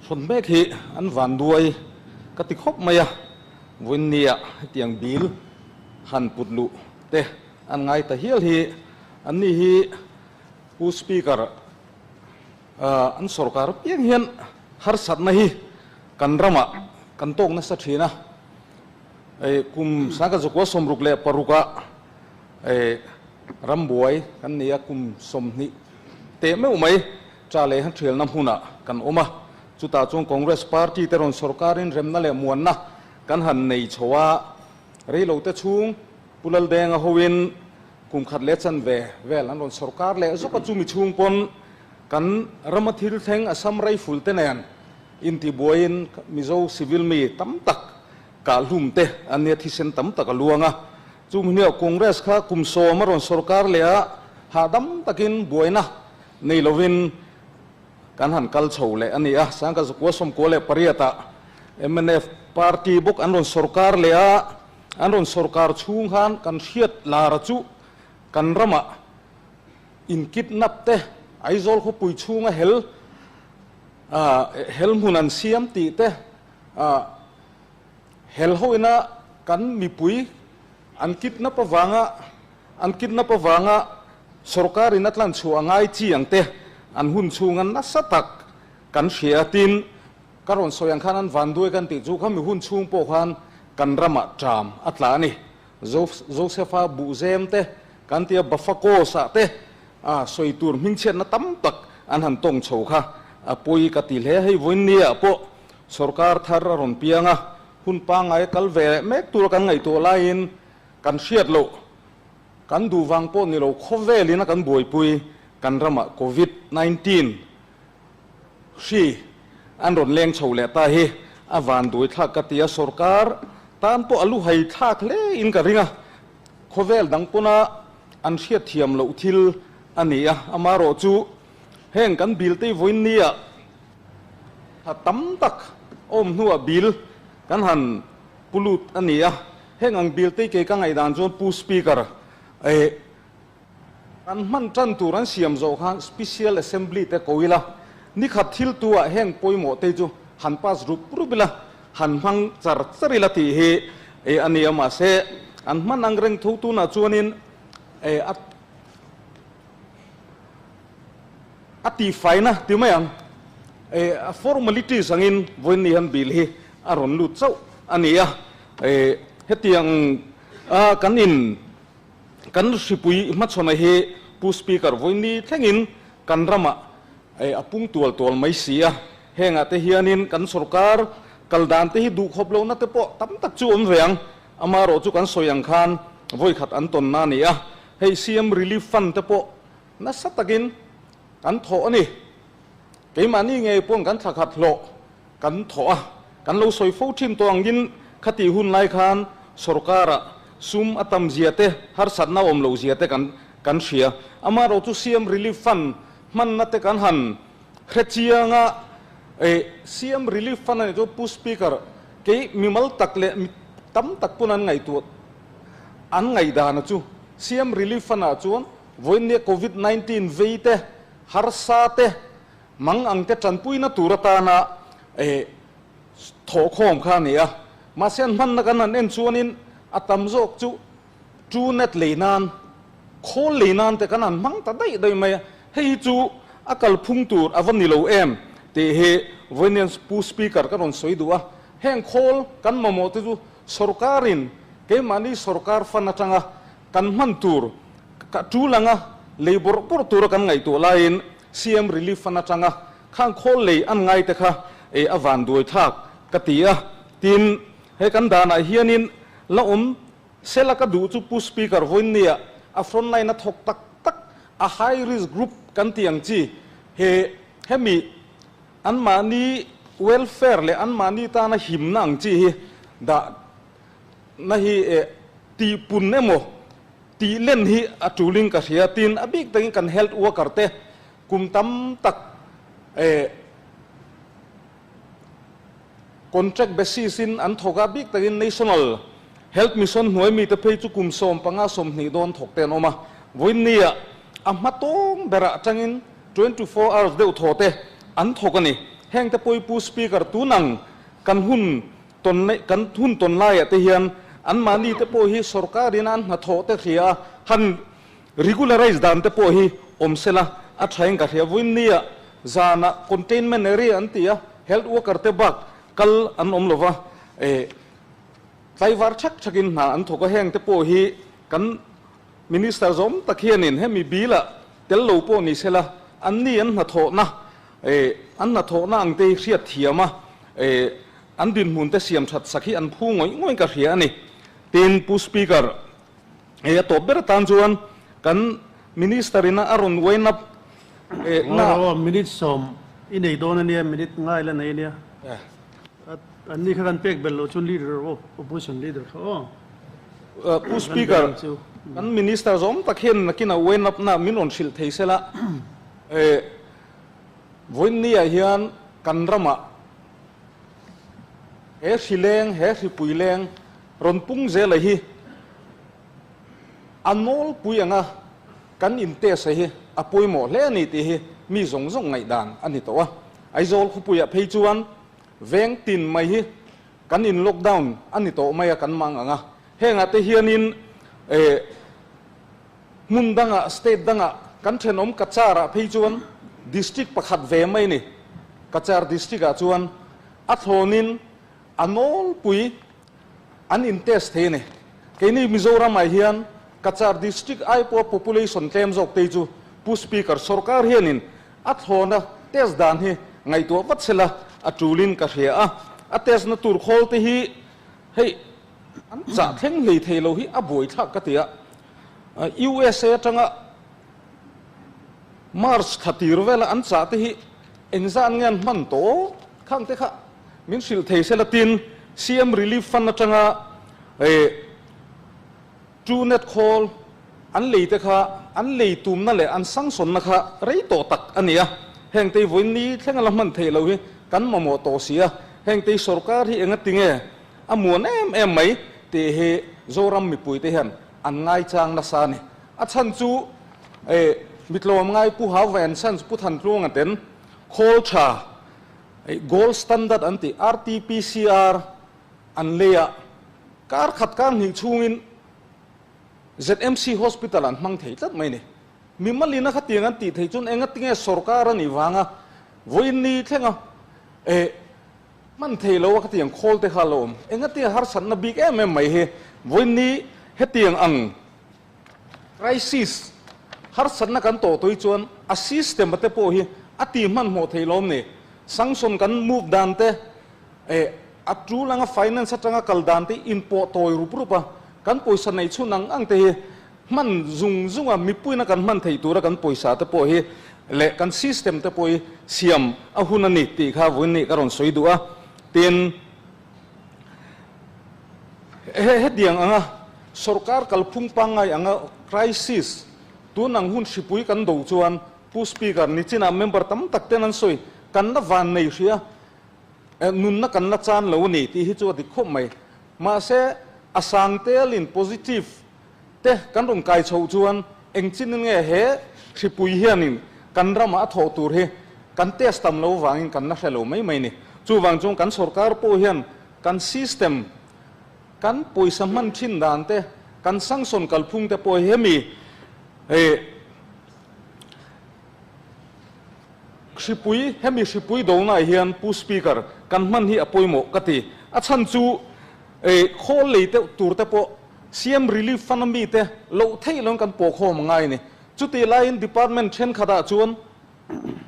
Hrawn mek hi an van duai ka ti khawp mai a, vawiinnia hetiang bil han put luh te an ngai ta hial hi an ni hi Pu Speaker an sorkar apiang hian harsatna hi kan ramah kan tawk nasa thin a, kum sangkhat zakua 66 ah rambuai kan nei a, kum 20 teh meuh mai Cha leh ṭhialna hmunah kan awm a, chutah chuan Congress party te rawn sorkarin remna leh muanna kan han nei chho a, reilote chhung Pu Laldenga hoin kum khat leh chanve vel an rawn sorkar leh zawk a, chumi chhung pawn kan rama thil thleng Assam Rifle te nen intibuaiin Mizo civil mi tam tak kahhlum te an nia thisen tam tak a luang a, chumi hnuah Congress kha kum 10 a rawn sorkar leh a, hahdam takin buaina Nei lovin kan han kal chho leh a ni a, Sangka zakua 98 ah mnf party bawk an rawn sorkar leh a, an rawn sorkar chhung khan kan hriat lara chu kan ramah in kidnap te, Aizawl khawpui chhunga hel hel hmun an siam tih te, hel ho ina kan mipui an kidnap avanga An kidnap avanga sorkar in a tlan chhuah a ngai chi ang te an hun chhunga nasa tak kan hria tin ka rawn sawi ang khan an vanduai kan tih chu khami hun chhung pawh khan kan ramah ṭam a tla a ni. Josepha buhzem te kan tia Bafakos ah te a sawi tur hmingchhiatna tam tak an han tawng chho kha a pawi ka ti hle. Hei vawiinnia pawh sorkar thar a rawn piang a, hun pangngai kal ve mek tur kan ngaihtuah laiin Kan hriat loh, kan duh vang pawh ni lo khawvelin a kan buaipui kan ramah Covid 19 hri an rawn leng chho leh ta hi a van duai thlak ka ti a, sorkar tan pawh a lu hai thlak hle in ka ring a, khawvel dang pawna an hriat thiam loh thil a ni a, amaherawh chu heng kan bill te vawiin nia tha tam tak awm hnuah bill kan han pu lut a ni a. Heng ang bill te kei ka ngaihdan chuan Pu Speaker eh kan hman tan tur an siam zawh khan Special Assembly te ko ila, nikhat thil tu ah heng pawimawh te chu han pass rup rup ila, han hmang char char ila tih hi eh a ni a, mahse an hman ang reng tho tunah chuanin eh a a tihfaina ti mai ang eh a formalities angin vawiin ni hian bill hi a rawn lut chauh a ni a. Hetiang a kan in kan hripui hmachhawn hi Pu Speaker vawiin thlengin kan ramah a pung tual tual mai si a, hengah te hianin kan sorkar kal dan te hi duh khawp lohna te pawh tam tak chu awm ve ang, amaherawh chu kan sawi ang khan vawikhat an tawnna a ni a, hei CM Relief Fund te pawh nasa takin kan thawh a ni, keimahni ngei pawn kan thla khat hlawh Kan thawh a, kan lo sawi fo thin tawh angin khatih hun lai khan sorkara sum a tam zia te, harsatna a awm loh zia te kan kan hria. Amaherawh chu CM Relief Fund hmanna te kan han hre chiang a, eh CM Relief Fund a nih chu Pu Speaker, kei mimal tak leh mi tam tak pawn an ngaihtuah an ngaihdan a chu CM Relief Fund ah chuan vawiinnia Covid 19 vei te, harsa te, Mang ang te tanpuina tur atana thawhkhawm kha a ni a, mahse an hmanna kan han en chuanin a tam zawk chu two net lei nan, khawl lei nan te kan han hmang ta daih daih mai a, hei hi chu a kalphung tur a va ni lo em tih hi vawiin Pu Speaker ka rawn sawi duh a, heng khawl kan mamawh te chu sorkarin keimahni sorkar fund atanga kan hman tur tul anga lei bawrh bawrh tura kan ngaihtuah laiin CM Relief Fund atanga khang khawl lei an ngai te kha ei a van duai thlak ka ti a, tin he kan danah hianin la awm sela ka duh chu Pu Speaker vawiinnia a front line a thawk tak tak a high risk group kan tih ang chi he hemi anmahni welfare leh anmahni tana himna ang chi hi dah na hi tihpun emaw Tih len hi a tulin ka hria, tin a bik takin kan health worker te kum tam tak contract basis in an thawk a, bik takin National Health Mission hnuai mite phei chu kum 15 20 dawn thawk te an awm a, vawiinnia a hma tawng berah atangin 24 hours deuh thaw te an thawk a ni. Heng te pawh hi Pu Speaker tunang kan hun tawn kan hun tawn laiah te hian anmahni te pawh hi sorkar in an hnathawh te hria a, han regularize dan te pawh hi awm sela a thain ka hria. Vawiinnia zanah containment area an ti a, health worker te bak kal an awm lova, eh tlaivar thak thakin hna an thawk a, heng te pawh hi kan Minister zawm tak hianin hemi bill-ah tel lo pawh ni sela, anni an hnathawhna eh an hnathawhna ang te hi hriat thiam a, eh an dinhmun te siam that sak hi an phu ngawih ngawih ka hria a ni. Tin, Pu Speaker, hei a tawp ber atan chuan kan Minister ina a rawn wind up eh na. Ngawi rawh, minute sawm i nei dawn a nia, minute ngai la nei a nia. Anni kha kan pek belh loh chuan Leader of Opposition Leader kha aw. Pu Speaker, kan Minister zawm tak hian nakin a wind up na min rawn hrilh thei sela, vawiinniah hian kan ramah he hri leng, he hripui leng rawn pung zela hi a nawlpui anga kan in test hi a pawimawh hle a ni tih hi mi zawng zawng ngaihdan a ni tawh a. Aizawl khawpuiah phei chuan veng tin mai hi kan in lockdown a ni tawh mai a kan mang ang a, hengah te hianin eh hmun dangah state dangah kan thenawm Cachar ah phei chuan district pakhat ve mai a ni, Cachar district ah chuan a thlawnin a nawlpui an in test thei a ni. Keini Mizoram ah hian Cachar district ai pawha population tlem zawk te chu Pu Speaker sorkar hianin A thlawna test dan hi ngaihtuah vat sela a tulin ka hria a, a test na tur khawl te hi hei an chah thleng hlei thei lo hi a buaithlak ka ti a. USA atanga March thla tir vela an chah te hi engzat nge an hman tawh khang te kha min hrilh thei sela tin CM Relief Fund atanga Truenet khawl an lei te kha an lei tumna leh an sangsawnna kha rei tawh tak a ni a, heng tei vawiin ni thleng a la hman theih loh hi kan mamawh tawh si a, heng tei sorkar hi enga tinge a muan em em mai tih hi Zoram mipui te hian an ngaichang nasa a ni. A chhan chu eh mitlawm ngai Pu Hauva and Sons Pu Thantluanga ten khawl tha eh gold standard an tih RTPCR an lei a, Kar khat kar hnih chhungin ZMC Hospital an hmang thei tlat mai ni. Mimalina khatiang an tih theih chuan engatinge sorkar a nih vanga vawiin ni thlenga eh hman thei lo a khatiang khawl te kha a lo awm. Engatinge harsatna bik em em mai hi vawiin ni hetiang ang crisis harsatna kan tawh tawh hi chuan a system a te pawh hi a ti hmanhmawh thei lo awm ni. Sanction kan move dan te Eh, a tul anga finance atanga kal dan te inpawh tawi rup rup a, kan pawisa nei chhun ang ang te hi hman zung zung a, mipuina kan hman theih tura kan pawisa te pawh hi leh kan system te pawh hi siam a hun a ni tih kha vawiin nih ka rawn sawi duh a. Tin, he hetiang anga sorkar kalphung pangngai anga crisis tun ang hun hripui kan do chuan Pu Speaker, nichinah member tam tak ten an sawi, kan la van nei hria, Nunna kan la chan lo a ni tih hi chu a dik khawp mai. Mahse, a sang telin positive te kan rawn kai chhoh chuan engchin nge he hripui hianin kan ramah a thawh tur hi kan test tam lo vangin kan la hre lo mai mai ni. Chuvang chuan kan sorkar pawh hian kan system, kan pawisa hman thin dan te, kan sanction kalphung te pawh hi hemi Hripui, hemi hripui donaah hian Pu Speaker, kan hman hi a pawimawh ka ti. A chhan chu khawl lei deuh tur te pawh CM Relief Fund a mite loh theih loin kan pawhkhawm a ngai a ni. Chutih laiin Department thenkhatah chuan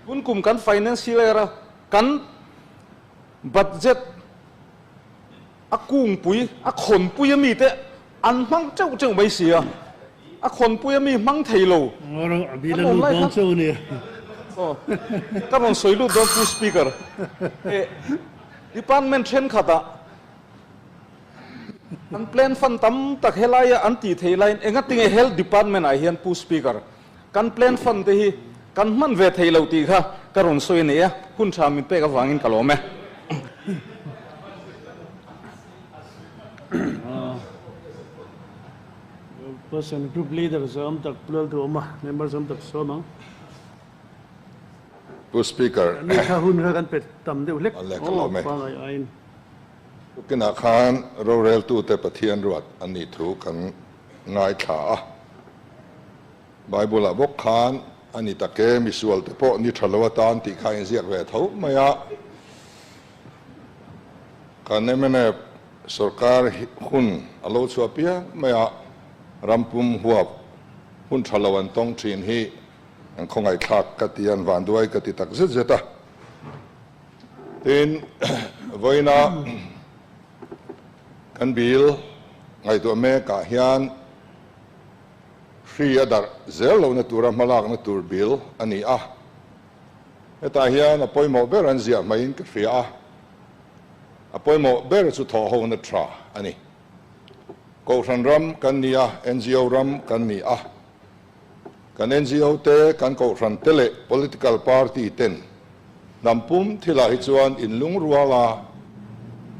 tun kum kan financial year a kan budget a kungpui, a khawnpui a mite An hmang teuh teuh mai si a, a khawnpui a mi hmang thei lo. An awm lai khan aw ka rawn sawi lut dawn Pu Speaker. Eh department thenkhat ah an plan fund tam tak helai a an tih theih laiin engatinge health department ah hian Pu Speaker kan plan fund te hi kan hman ve thei lo tih kha ka rawn sawi a ni a, hun tha min pek avangin ka lawm e. Person group leader zawm tak plal duh awm a, member zawm tak sawm ang. Pu Speaker. An ni kha hun kha kan pe tam deuh hlek Awle ka lawm e. Pangai aiin. Tukinah khan roreltute Pathian ruat an nih thu kan ngaithla a. Bible-ah bawk khan a ni tak e, misualte pawh ni tha lo atan tih kha a inziak ve tho mai a. Kan mnf sorkar hun a lo chhuah piang mai a, ram pum huap hun tha lo an tawng thin hi an khawngaihthlak ka ti a, an vanduai ka ti tak zet zet a. Tin, vawiina kan bill ngaihtuah mekah hian hri a darh zel lohna tura hmalakna tur bill a ni a. Hetah hian a pawimawh ber an ziah hmaiin ka hria a, a pawimawh ber chu thawhhona tha a ni. Kohhran ram kan ni a, NGO ram kan ni a. Kan NGO te, kan kohhran te leh political party ten hnam pum thilah hi chuan inlungrual a,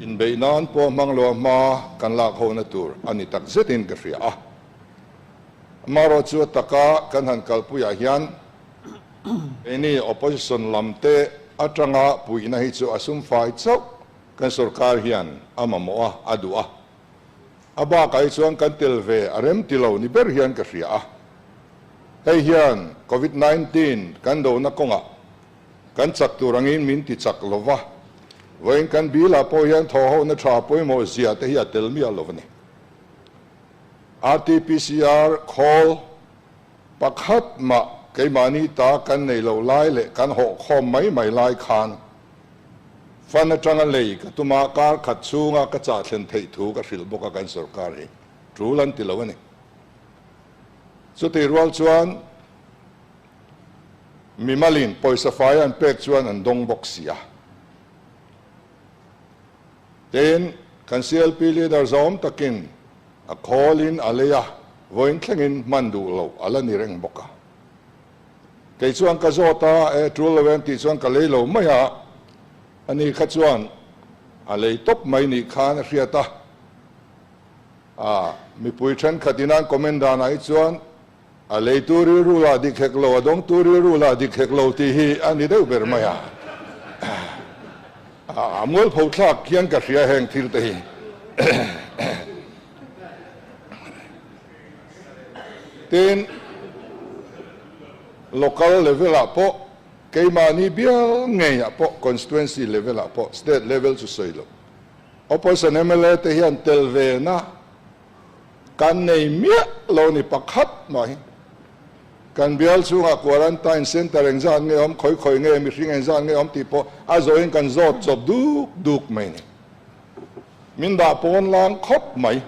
inbeih nan pawh hmang lo a hma kan lak hona tur a ni tak zetin ka hria a. Amaherawhchu a taka kan han kalpuiah hian Keini opposition lam te atanga puihna hi chu a sum fai chauh kan sorkar hian a mamawh a, a duh a. A bakah hi chuan kan tel ve a rem ti lo ni ber hian ka hria a. Hei hian Covid 19 kan dohna kawngah kan chak tur angin min ti chak lo va, vawiin kan bilah pawh hian thawhhohna tha pawimawh zia te hi a tel miah lo a ni. RTPCR khawl. Pakhat mah keimahni ta kan nei loh lai leh kan hawh khawm mai mai lai khan fan atanga lei ka tum a, kar khat chhunga ka chah thlen theih thu ka hrilh bawk a kan sorkar hi tul an ti lo a ni. Chutih rual chuan mimalin pawisa fai an pek chuan an dawng bawk si a. Tin, kan CLP leader zawm takin A khawlin a lei a, vawiin thlengin hman duh loh a la ni reng bawk a. Kei chuan ka zawt a, e tul lo em tih chuan ka lei lo mai a, ani kha chuan a lei tawp mai nih khan a hriat a. A mipui thenkhat in an comment danah hi chuan a leitu rilru lah dik hek lo, a dawngtu rilru lah dik hek lo tih hi a ni deuh ber mai a. A mualpho thlak hian ka hria heng thil te hi. Tin, local level ah pawh keimahni bial ngeiah pawh constituency level ah pawh state level chu sawi lo. Opposition mla te hian tel ve na Kan nei miah lo ni pakhat mah hi. Kan bial chhungah quarantine centre engzat nge awm, khawi khawi nge, mihring engzat nge awm tih pawh a zawhin kan zawt chawp duk duk mai ni. Min dah pawn lang khawp mai.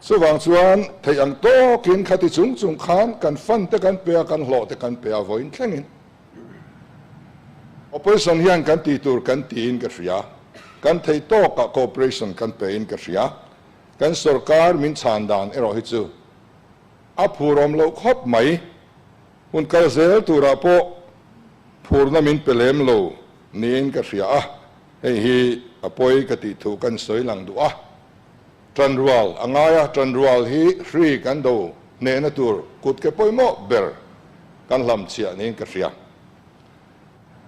Chuvang chuan theih ang tawkin khati chung chung khan kan fund te kan pe a, kan hlawh te kan pe a vawiin thlengin. Opposition hian kan tih tur kan tiin ka hria. Kan theih tawkah cooperation kan pein ka hria. Kan sorkar min chhan dan erawh hi chu a phurawm loh khawp mai. Hun kal zel turah pawh phurna min pe lem lo niin ka hria a, hei hi a pawi ka tih thu kan sawi lang duh a. Tanrual a ngai a, tanrual hi hri kan do hnehna tur kut ke pawimawh ber kan hlamchhiah niin ka hria.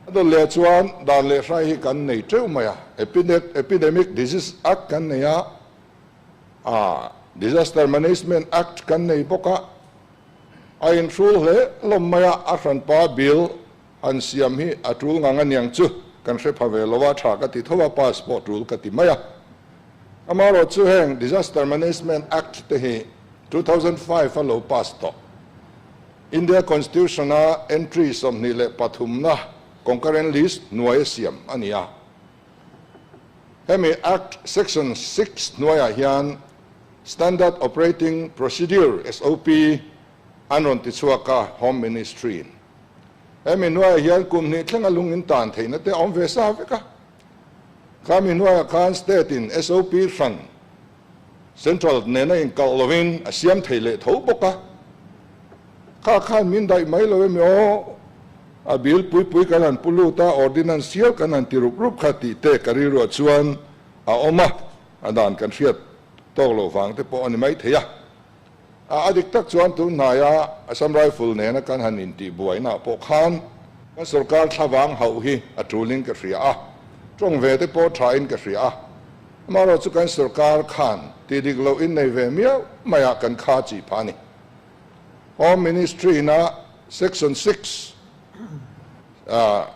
A dawt leh chuan dan leh hrai hi kan nei teuh mai a, Epidemic Disease Act kan nei a, Disaster Management Act kan nei bawk a, a inhrul hle hlawm mai a, a hranpa bill han siam hi a tul ngang a niang chu kan hre pha ve lo a, tha ka ti tho a, pass pawh tul ka ti mai a. Amaherawh chu heng Disaster Management Act te hi 2005 a lo pass tawh. India Constitution-a entry 23na Concurrent List hnuaia siam a ni a. Hemi Act Section 6 hnuaiah hian Standard Operating Procedure, SOP, an rawn ti chhuak a, Home Ministry-in. Hemi hnuaiah hian kum hnih thlenga lung in tan theihna te a awm ve sa vek a. Khami hnuaiah khan State-in SOP hran Central nena inkalh lovin a siam thei leh tho bawk a, kha khan min daih mai lo emi aw, a bill pui pui kan han pu lut a, ordinance hial kan han ti rup rup kha tih te ka rilruah chuan a awm a, a dan kan hriat tawk loh vang te pawh a ni mai thei a. A dik tak chuan tun hnaia Assam Rifle nena kan han intih buainaah pawh khan. Kan sorkar thlavang hauh hi a tulin ka hria a, tawng ve te pawh thain ka hria a. Amaherawhchu kan sorkar khan tih dik loh in nei ve miau maiah kan kha chih phah a ni. Home Ministry ina Section 6 ah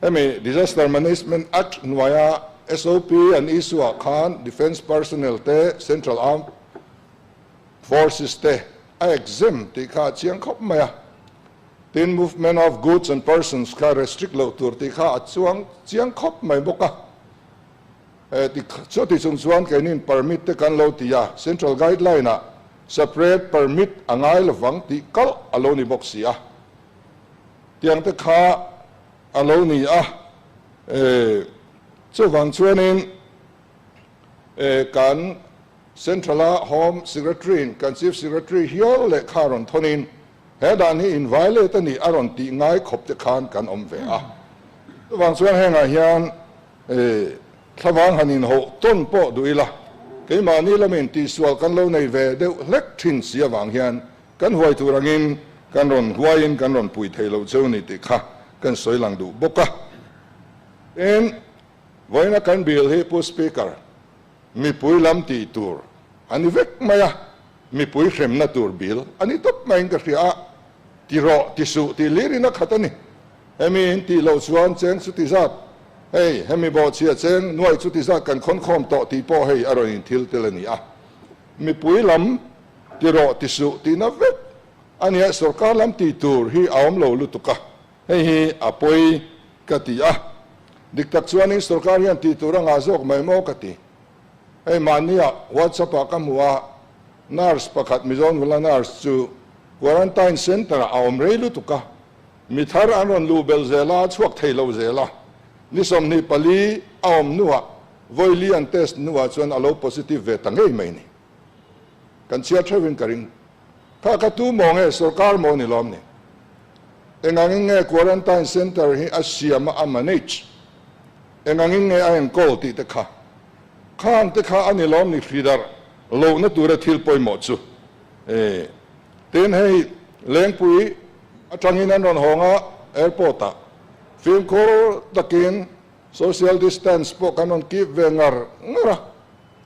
hemi Disaster Management Act hnuaia SOP an issue ah khan Defence Personnel te Central Armed Forces te a exempt tih kha a chiang khawp mai a. Tin, movement of goods and persons kha restrict loh tur tih kha a chuang chiang khawp mai bawk a. Ti chuti chung chuan keinin permit te kan lo ti a, central guideline ah separate permit a ngai lovang tih kalh a lo ni bawk si a. Tiang te kha a lo ni a, chuvang chuanin kan central a Home Secretary in kan Chief Secretary hial lehkha rawn thawnin he dan hi in violate a nih a rawn tih ngai khawp te khan kan awm ve a. Chuvang chuan hengah hian thlavang han inhawh tawn pawh duh ila, keimahni lamin tihsual kan lo nei ve deuh hlek thin si avang hian kan huai tur angin kan rawn huaiin kan rawn pui thei lo cheu ni tih kha kan sawi lang duh bawk a. Tin, vawiina kan bill hi Pu Speaker, mipui lam tih tur a ni vek mai a, mipui hremna tur bill a ni tawp maiin ka hria a, ti rawh, ti suh tih lirin a khat a ni. Hemi in tih loh chuan cheng chu ti zat, hei hemi bawhchhia cheng nuai chu ti zat kan khawnkhawm tawh tih pawh hei a rawn inthil tel a ni a. Mipui lam ti rawh, ti suh tihna vek a nia, sorkar lam tih tur hi a awm lo lutuk a, hei hi a pawi ka ti a. Dik tak chuanin sorkar hian tih tur a ngah zawk mai maw ka ti. Hei mahnia WhatsApp ah ka hmu a, nurse pakhat Mizo nula nurse chu quarantine centre ah a awm rei lutuk a, mi thar an rawn luh belh zel a, a chhuak thei lo zel a. Ni 24 a awm hnuah vawi an test hnuah chuan a lo positive ve ta ngei mai ni. Kan chhiar theuhin ka ring. Kha kha tu maw nge sorkar maw ni lawm ni? Engangin nge quarantine centre hi a siam a, a manage? Engangin nge a enkawl tih te kha? Khang te kha a ni lawm ni hridar lohna tura thil pawimawh chu. E, tin hei Lengpui atangin an rawn hawng a airport ah fimkhur takin social distance pawh kan rawn keep ve ngar ngar a.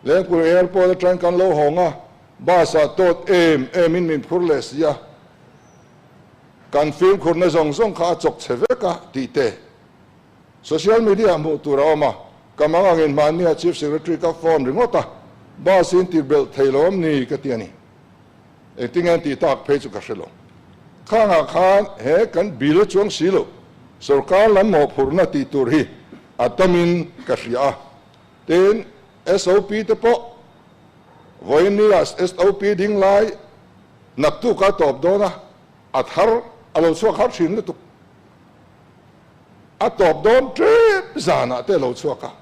Lengpui airport atangin kan lo hawng a, bus ah tawt em em in min phur leh si a. Kan fimkhurna zawng zawng kha a chawk chhe vek a tih te. Social media hmuh tur a awm a, ka mang angin hmannia Chief Secretary ka phone ringawt a, bus in tir belh thei lo awm ni ka ti a ni. Engtin nge an tih tak phei chu ka hre lo. Khangah khan he kan bill chuang si lo, sorkar lam mawhphurhna tih tur hi a tamin ka hria a. Tin, SOP te pawh vawinia SOP ding lai naktuk a tawp dawn a, a thar a lo chhuak har thin lutuk. A tawp dawn tep zanah te a lo chhuak a,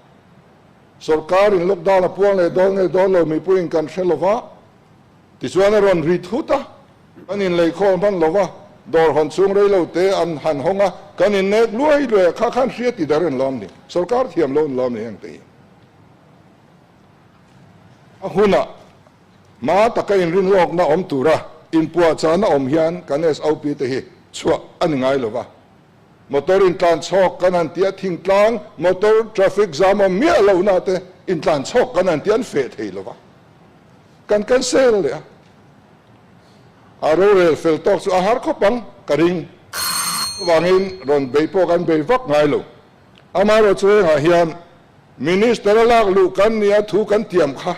sorkarin lockdown a puang leh dawn nge dawn lo mipuiin kan hre lo va, tichuan a rawn ri thut a, kan inleikhawm hman lo va, dawr hawn chhung rei lo te an han hawng a, kan innek luai luai a, kha khan hria ti dar an lawm ni, sorkar thiam lo an lawm ni heng te hi. A hunah hma taka inrinlawkna awm tura inpuahchahna awm hian kan SOP te hi chhuah a ni ngai lo va. Motor intlan chhawk kan han tia thingtlang motor traffic jam awm miah lohna te intlan chhawk kan han tia an feh thei lo va. Kan cancel leh a. A rorel fel tawk chu a har khawp ang ka ring. Chuvangin rawn bei pawh kan bei vak ngai lo. Amaherawhchu hengah hian Minister a lak luh kan nia thu kan tiam kha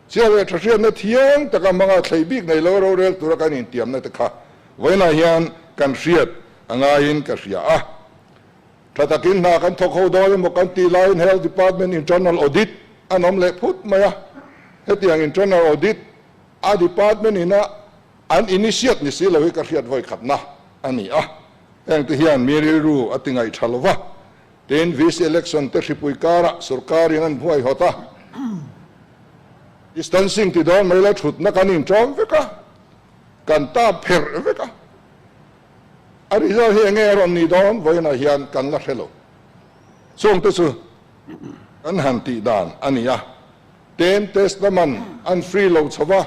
chiah leh tha hriatna thiang taka hmanga thlei bik nei lo rorel tura kan intiamna te kha vawiinah hian kan hriat a ngaiin ka hria a. Tha takin hna kan thawk ho dawn emaw kan tih laiin Health Department Internal Audit an awm leh phut mai a. Hetiang Internal Audit a Department ina an initiate ni si lo hi ka hriat vawi khatna a ni a. Heng te hian mi rilru a ti ngaih tha lo va. Tin, VC election te hripui karah sorkarin an huaihawt a, distancing ti dawn mai la thutna kan inṭawm vek a, kan tap pherh vek a. A result hi enge a rawn nih dawn vawiinah hian kan la hre lo. Chungte chu kan han tih dan a ni a. Tin, test na man an free lo chho va,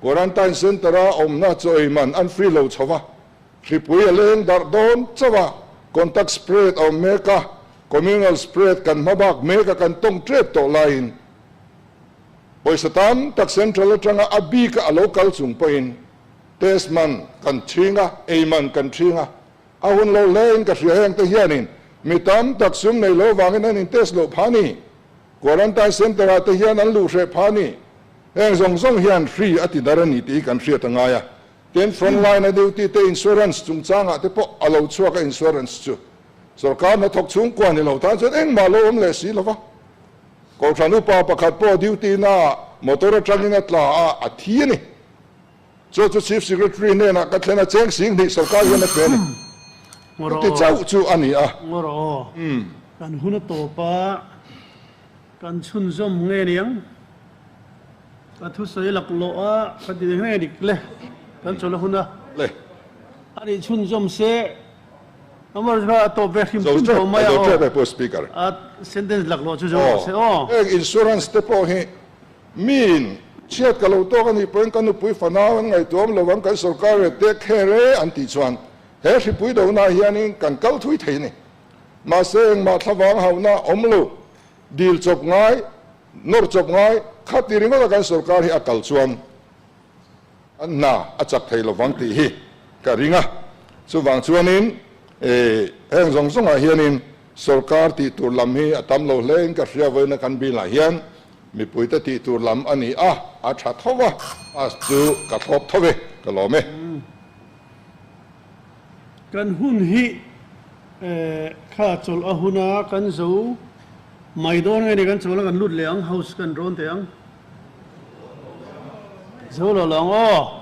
quarantine centre-a awmna chaw ei man an free lo chho va, hripui a leng darh dawn chauh a. Contact spread a awm mek a, communal spread kan hmabak mek a kan tawng tep tawh laiin pawisa tam tak central atanga a bik a alo kal chung pawhin test man kan thing a, ei man kan thing a, a hun lo hle in ka hria heng te hianin mi tam tak sum nei lo vangin an in test loh phah a ni. Quarantine center ah te hian an luh hreh phah a ni. Heng zawng zawng hian hri a ti dar a ni tih hi kan hriat a ngai a. Tin, frontline a duty te insurance chungchangah te pawh a lo chhuak a, insurance chu sorkar hnathawk chhungkua ni lo tan chuan engmah lo awm leh si lo va. Kohhran upa pakhat pawh duty naah motor atangin a tla a, a thi a ni. Chu chu Chief Secretary hnenah ka thlen a, cheng sing hnih sorkar hian a pe a ni. Chuti chauh chu a ni a. Ngawr aw, kan hun a tawp a, kan chhunzawm nge niang? Ka thusawi laklawh a, ka ti nge dik le, kan chawlh a hun a. Le. A nih chhunzawm se, Amar kha a tawp ve hrim hrim tawh mai a aw. A sentence laklawh chu zo rawh se aw. Heng insurance te pawh hi miin chhiat ka lo tawk a nih pawhin ka nupui fanau an ngaihtuam lo ang kan sorkar rep te kher e an tih chuan he hripui dohna hianin kan kal thui thei a ni. Mahse engmah thlavang hauhna awm lo, dil chawp ngai, nawr chawp ngai kha ti ringawt a kan sorkar hi a kal chuan an hna a chak thei lovang tih hi ka ring a. Chuvang chuanin heng zawng zawngah hianin sorkar tih tur lam hi a tam lo hle in ka hria vawiina kan bill-ah hian mipuite tih tur lam a ni a, a tha tho a, pass chu ka thlawp tho e, ka lawm e. Kan hun hi kha chawlh a hun a, kan zo mai dawn nge ni kan chawl a kan lut leh ang, house kan rawn teh ang. Zo lo lo ang aw.